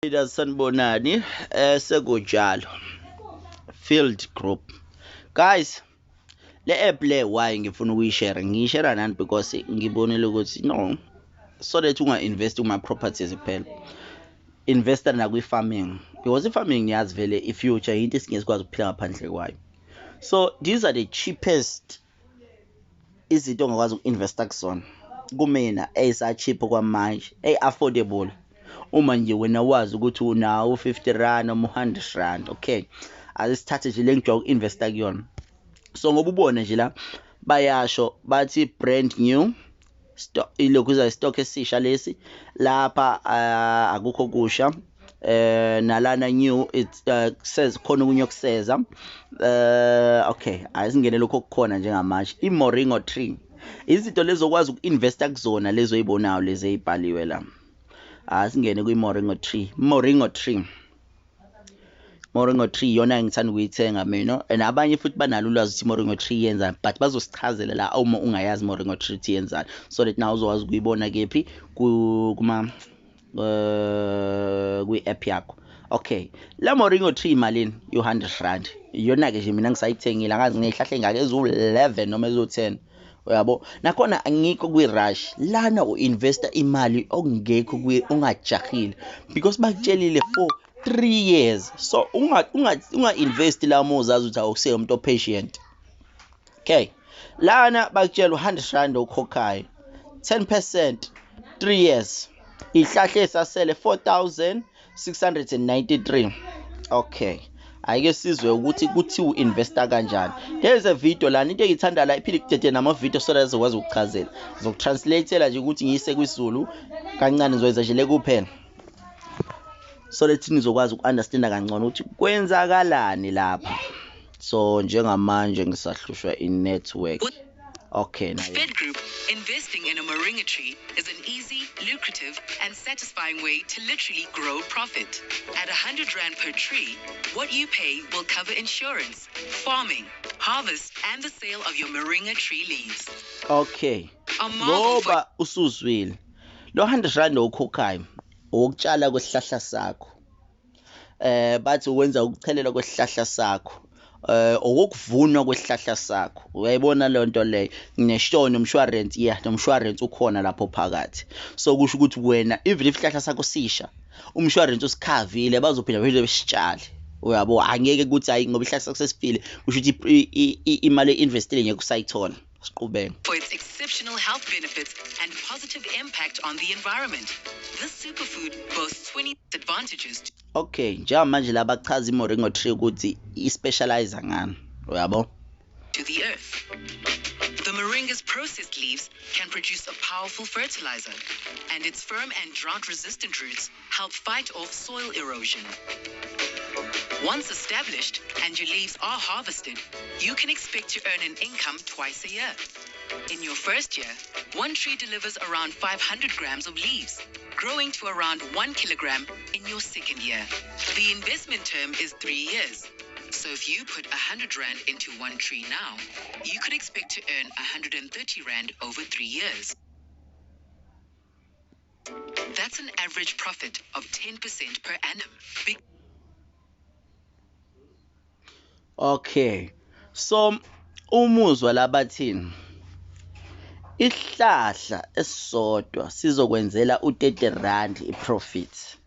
Leaders, sanibonani. Sekunjalo. Field Group. Guys, le app le why ngifuna ukuyishare? Ngiyishare nani because ngibonile ukuthi no, so that unga invest kuma properties kuphela. Investa nakwi farming because i-farming niyazi vele i-future into esingeke sikwazi ukuphila ngaphandle kwayo. So these are the cheapest izinto ongakwazi uku-investa kuzona. Kumina eyisa-cheap kwamanje, eyi-affordable. Uma nje wena wazi ukuthi unawo u-50 rand noma u-100 rand, okay, asithathe nje le ngijwayele uku-investa kuyona. So ngoba ubone nje la bayasho bathi brand new stock, ilokhu iza stock esisha lesi lapha, akukho kusha, nalana new it says khona okunye okuseza. Okay, asingene lokho okukhona njengamanje, i-Moringa tree, izinto lezo okwazi uku-investa kuzona lezo oyibonayo lezi ezibhaliwe la. Asingene kwi-Moringa tree. Moringa tree, Moringa tree yona ngithanda ukuyithenga mina, and abanye futhi banalo ulwazi ukuthi Moringa tree yenzani, but bazosichazela la uma ungayazi Moringa tree ukuthi yenzani, so that now uzokwazi ukuyibona kephi kuma kwi-app yakho. Okay, la Moringa tree malini? U-100 rand. Iyona ke nje mina ngisayithengile, angazi ngiyihlahla engaka ezu-11 noma ezu-10, uyabo. Nakhona angikho kwi-rush lana, u-investa imali okungekho ungajahile because bakutshelile for 3 years, so unga invest la uma uzazi ukuthi awusiye umuntu o-patient. Okay, lana bakutshela u-100 rand okhokhayo, 10%, 3 years, ihlahla esasele 4693. Okay, ayike sizwe ukuthi kuthiwa u-investa kanjani. There is a video lana, into engiyithanda la iphile kudede nama-video so that ezokwazi ukuchazela, ngizokutranslathela nje ukuthi ngiyise kwisiZulu kancane, ngizoyenza nje le kuphela so that nizokwazi uku-understanda kangcono ukuthi kwenzakalani lapha. So njengamanje ngisahlushwa i-network. Okay, nayo. Fed Group, investing in a moringa tree is an easy, lucrative, and satisfying way to literally grow profit. At 100 Rand per tree, what you pay will cover insurance, farming, harvest, and the sale of your moringa tree leaves. Okay. A marvel for Ngoba usuzwile lo 100 rand owukhokhayo owokutshala kwesihlahla sakho, bathi ukwenza ukuchelela kwesihlahla sakho, okokuvunwa kwesihlahla sakho, uyayibona leyo nto leyo, ngisho nomshwarensi, yeah, nomshwarensi ukhona lapho phakathi. So kusho ukuthi wena even if isihlahla sakho sisha, umshwarensi usikhavile, bazophinda phinde besitshale, uyabo. Angeke ukuthi hayi ngoba isihlahla sakho sesifile kusho ukuthi imali e-investile ngeke usayithola. Siqhubeke. For its exceptional health benefits and positive impact on the environment. This superfood boasts 20 advantages Okay, njengamanje la bachaza i-Moringa tree ukuthi i-specialize ngani, uyabo. To the earth. The moringa's processed leaves can produce a powerful fertilizer, and its firm and drought resistant roots help fight off soil erosion. Once established and your leaves are harvested, you can expect to earn an income twice a year. In your first year, one tree delivers around 500 grams of leaves, growing to around 1 kilogram in your second year. The investment term is 3 years. So if you put 100 Rand into one tree now, you could expect to earn 130 Rand over 3 years. That's an average profit of 10% per annum. Okay, so umuzwa labathini, isihlahla esisodwa sizokwenzela u-30 rand i-profit,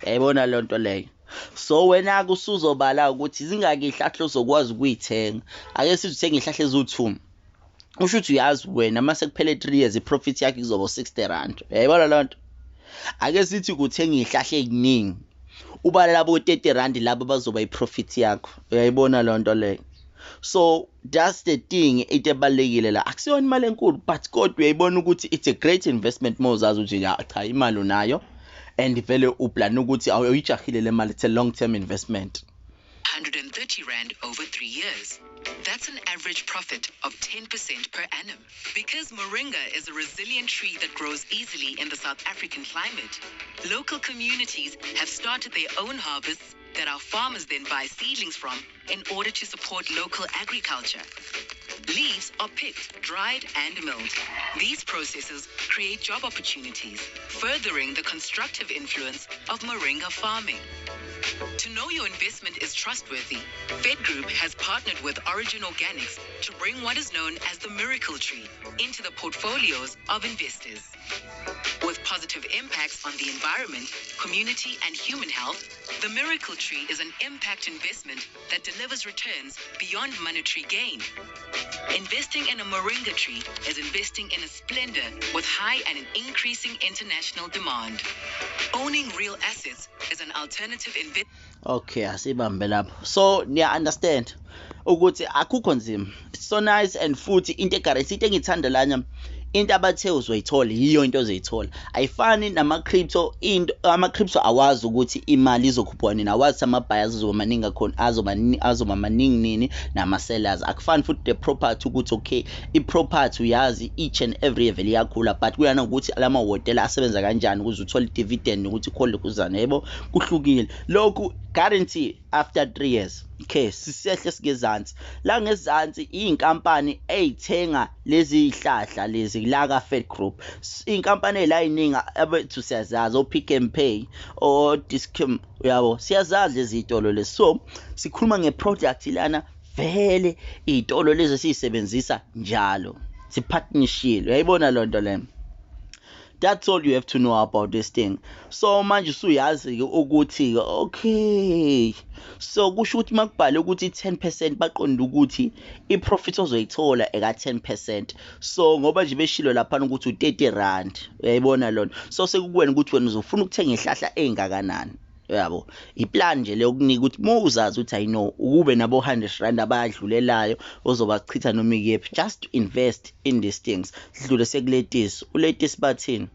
yayibona leyo nto leyo. So wena ke usuzobala ukuthi zingaki izihlahla ozokwazi ukuyithenga. Ake sithi uthenga izihlahla eziwu-2, usho ukuthi uyazi wena mase kuphele 3 years i-profit yakho izoba 60 rand, uyayibona leyo nto. Ake sithi kuthenga izihlahla eziningi, ubala labo 30 rand labo bazoba i-profit yakho, uyayibona leyo nto leyo. So that's the thing, into ebalulekile la akusiyona imali enkulu, but kodwa uyayibona ukuthi it's a great investment uma uzazi ukuthi ya cha, imali unayo and vele uplan ukuthi awuyijahile le mali, it's a long term investment. 130 Rand over 3 years. That's an average profit of 10% per annum. Because moringa is a resilient tree that grows easily in the South African climate, local communities have started their own harvests that our farmers then buy seedlings from in order to support local agriculture. Leaves are picked, dried, and milled. These processes create job opportunities, furthering the constructive influence of moringa farming. To know your investment is trustworthy, Fed Group has partnered with Origin Organics to bring what is known as the miracle tree into the portfolios of investors. With positive impacts on the environment, community, and human health, the miracle tree is an impact investment that delivers returns beyond monetary gain. Investing in a moringa tree is investing in a splendor with high and an increasing international demand. Owning real assets is an alternative investment. Okay, asibambe lapho. So niya understand ukuthi akukho nzima. It's so nice, and futhi into eguarantee, into engithanda lana, into abathe uzoyithola yiyo into ozoyithola. Ayifani nama-crypto. Into ama-crypto, awazi ukuthi imali izokhuphuka nini, awazi ama-buyers azoba maningi akhona, azoba maningi nini, nama-sellers. Akufani futhi the property, ukuthi okay, i-property uyazi each and every year vele iyakhula, but kuya nokuthi lama hhotela asebenza kanjani ukuze uthole i-dividend nokuthi ukhole kuzana, yebo, kuhlukile lokhu. Guarantee after 3 years. Okay, sisehle singezansi la. Ngezansi iy'nkampani ey'thenga lezi y'hlahla lezi la ka-Fed Group, iy'nkampani ey'la ey'ningi abethu siyazazi, o-Pick and Pay, o-Discom, uyabo, siyazazi lezi y'tolo lezi. So sikhuluma nge-product lana vele, iy'tolo lezi esiy'sebenzisa njalo, sipartnership, uyayibona loo nto leyo. That's all you have to know about this thing. So manje usuyazi-ke ukuthi okay, so kusho ukuthi makubhale ukuthi 10%, baqonde ukuthi i-profit ozoyithola eka 10%. So ngoba nje beshilo laphana ukuthi u-R30, uyayibona lona. So sekukuwena ukuthi wena uzofuna ukuthenga ihlahla ey'ngakanani, uyabo. Iplan nje leyo kunika ukuthi uma uzazi ukuthi, I know, ukube nabo R100 abayadlulelayo ozobachitha noma ikephi, just invest in these things. Sidlule sekuletisi. Uletisi bathini?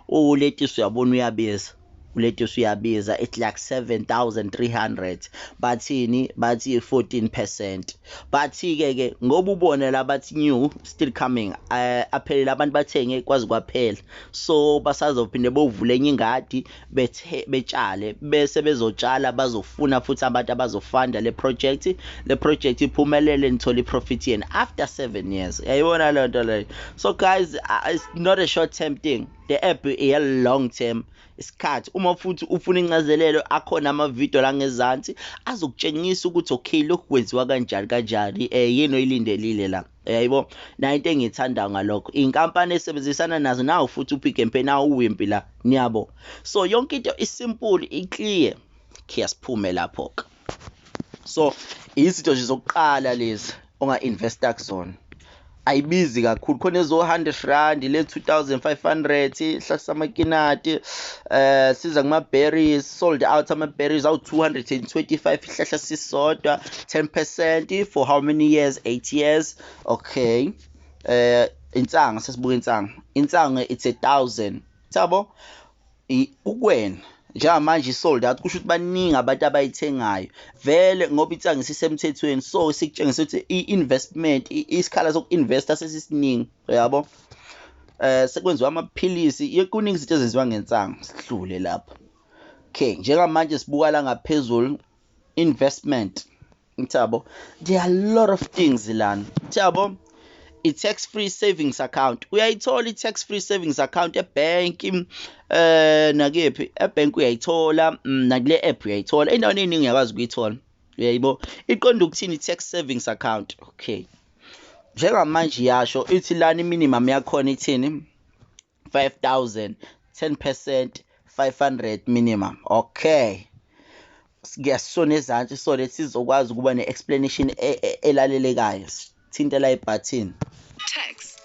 Uletisi, uyabona, uyabiza. Uletisi uyabiza, it's like 7300. Bathini? Bathi 14%. Bathi-ke ke ngoba ubone la bathi new still coming, aphelele abantu bathenge kwazi kwaphela, so basazophinde bovula enye ingadi, bethe betshale, bese bezotshala, bazofuna futhi abantu abazofunda le project. Le project iphumelele, nithole i-profit yenu after 7 years, uyayibona leyo nto leyo. So guys, it's not a short term thing, the app iya long term isikhathi. Uma futhi ufuna incazelelo, akhona amavidiyo la ngezansi azokutshengisa ukuthi okay, lokhu kwenziwa kanjani kanjani, yini oyilindelile la, uyayibo. Na into engiyithandayo ngalokho, inkampani esebenzisana nazo nawo futhi uPick n Pay nawo uWimpy la, niyabo. So yonke into isimple, iclear. Khe siphume lapho ke. So izinto nje zokuqala lezi onga-investa kuzona, ayibizi kakhulu, khona ezo R100 le 2500 hlasa amakinati, siza kuma berries, sold out ama berries awu 225 ihlahla sisodwa, 10% for how many years? 8 years. Okay, insanga, sesibuka insanga. Insanga it's 1000, yabo, kukwena njengamanje i-sold out, kusho ukuthi baningi abantu abayithengayo vele ngoba insangu isisemthethweni. So sikutshengisa ukuthi i-investment, isikhala soku-investa sesisiningi, uyabo. Sekwenziwa amaphilisi, kuningi izinto ezenziwa ngensangu. Sihlule lapho. Okay, njengamanje sibuka la ngaphezulu, investment, yabo. There are a lot of things lana, yabo. I-tax free savings account, uyayithola i-tax free savings account ebhenki, nakephi, ebhenki uyayithola, nakule app uyayithola, endaweni eningi uyakwazi ukuyithola, uyayibo. Iqonda ukuthini i-tax savings account? Okay, njengamanje iyasho, ithi lana i-minimum yakhona ithini? 5000, 10%, 500 minimum. Okay, siyasona ezansi so that sizokwazi ukuba ne-explanation elalelekayo. Thinta la ibhathini. Tax.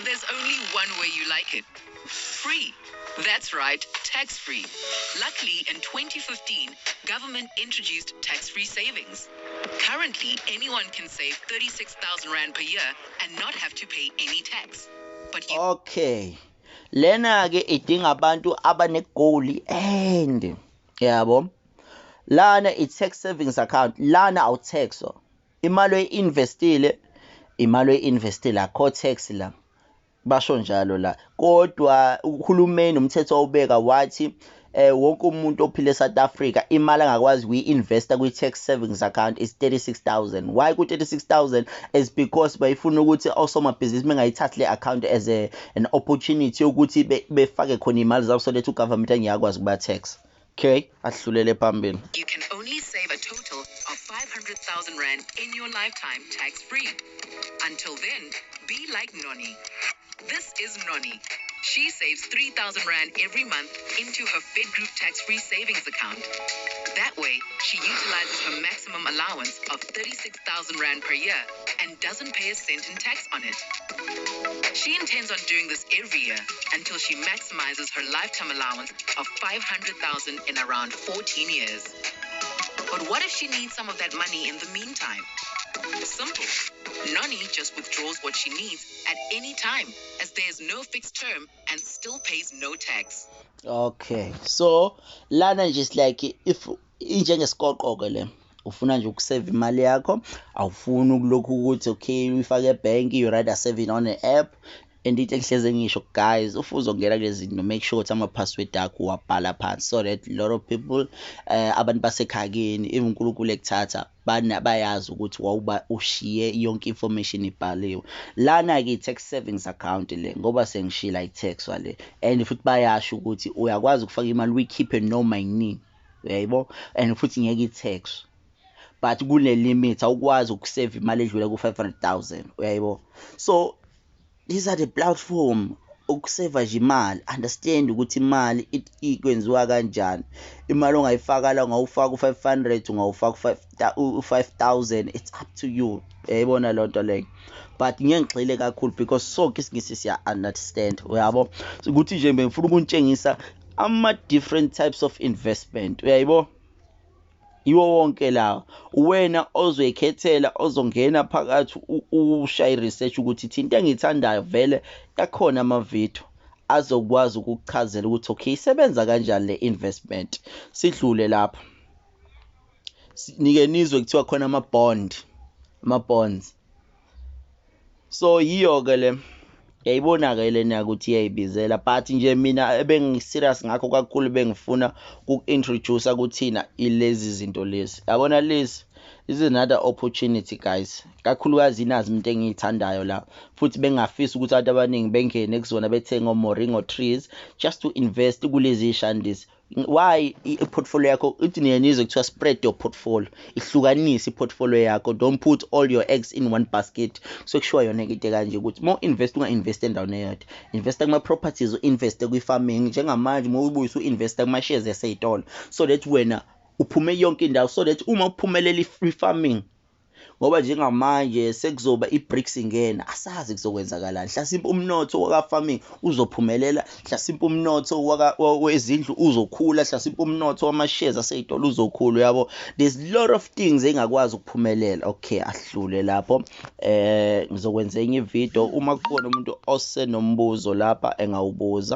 There's only one way you like it. Free. That's right, tax free. Luckily, in 2015, government introduced tax free savings. Currently, anyone can save 36,000 Rand per year and not have to pay any tax. But you Okay, lena ke idinga abantu abanegoli and yabo lana i-tax savings account lana awutaxwa imali oyi-investile, imali oyi-investile, akho tax la, basho njalo la. Kodwa uhulumeni umthetho wawubeka wathi Wonke umuntu ophila eSouth Africa, imali angakwazi ukuyi-investa kwi-tax savings account is 36,000. Why ku-36,000? Is because bayifuna ukuthi osomabhizinisi bengayithathi le account as an opportunity yokuthi befake khona iy'mali zabo, so that ugovernment angiyakwazi ukuba-tax. Okay, ahlulele phambili. You can only save a total of 500,000 Rand in your lifetime tax free. Until then, be like Noni. This is Noni. She saves 3,000 Rand every month into her Fedgroup tax free savings account. That way, she utilizes her maximum allowance of 36,000 Rand per year and doesn't pay a cent in tax on it. She intends on doing this every year until she maximizes her lifetime allowance of 500,000 in around 14 years. But what if she needs some of that money in the meantime? Simple. Noni just withdraws what she needs at any time, as there is no fixed term and still pays no tax. Okay, so lana nje it's like if injengesikoqo-ke le, ufuna nje ukuseva imali yakho, awufuni ukulokhu ukuthi okay, uyifake ebhenki, you rather save it on an app. And into engihleze ngisho, guys, if uzongena kulezi zinto, make sure ukuthi ama-password akho uwabhala phansi, so that a lot of people, abantu basekhaya kini, even uNkulunkulu ekuthatha, bayazi ukuthi wawuba ushiye yonke information ibhaliwe. Lana-ke i-tax savings account le, ngoba sengishila ayi-taxwa le, and futhi bayasho ukuthi uyakwazi ukufaka imali uyikhiphe noma yinini, uyayibo, and futhi ngeke i-tax, but kune limit, awukwazi ukusave imali edlula ku-500,000, uyayibo. So these are the platform ukuseva nje imali. Understand ukuthi imali ikwenziwa kanjani. Imali ongayifaka la, ungawufaka u-500, ungawufaka u-5000, it's up to you, uyayibona leyo nto leyo. But ngeke ngigxile kakhulu because sonke isiNgisi siya-understand, uyabo. Ukuthi nje bengifuna ukunitshengisa ama-different types of investment, uyayibo, iwo wonke lawa. Wena ozoyikhethela, ozongena phakathi, ushaye i-research ukuthi thina into engiyithandayo vele yakhona, amavidiyo azokwazi ukukuchazela ukuthi okay, isebenza kanjani le investment. Sidlule lapha, nike nizwe kuthiwa khona ama-bond, ama-bonds. So yiyo-ke le, yayibona-ke lena ukuthi iyayibizela, but nje mina ebengi-serious ngakho kakhulu, bengifuna uku-introduce kuthina ilezi zinto lezi, yabona lezi. This is another opportunity, guys, kakhulukazi inazi into engiyithandayo la, futhi bengafisa ukuthi abantu abaningi bengene kuzona, bethenge o-moringa trees just to invest kulezi shandisi. Why i-portfolio yakho ithi niye nizwe kuthiwa spread your portfolio, ihlukanise i-portfolio yakho, don't put all your eggs in one basket. So kushiwa yona into kanje ukuthi uma invest, unga-invest endaweni eyodwa, investa kuma-properties, u-investe kwi-farming njengamanje, uma ubuyisa u-investa kuma-shares yasey'tolo, so that wena uphume yonke indawo, so that uma uphumelela i-farming, ngoba njengamanje sekuzoba i-BRICS ingena, asazi kuzokwenzakalani. Hlasimpe umnotho waka-farming uzophumelela, hlasimpe umnotho wezindlu uzokhula, hlasimpe umnotho wama-shares asey'tolo uzokhula, uyabo. There's lot of things engakwazi ukuphumelela. Okay, ahlule lapho. Ngizokwenza enye ividiyo. Uma kukhona umuntu osenombuzo lapha engawubuza.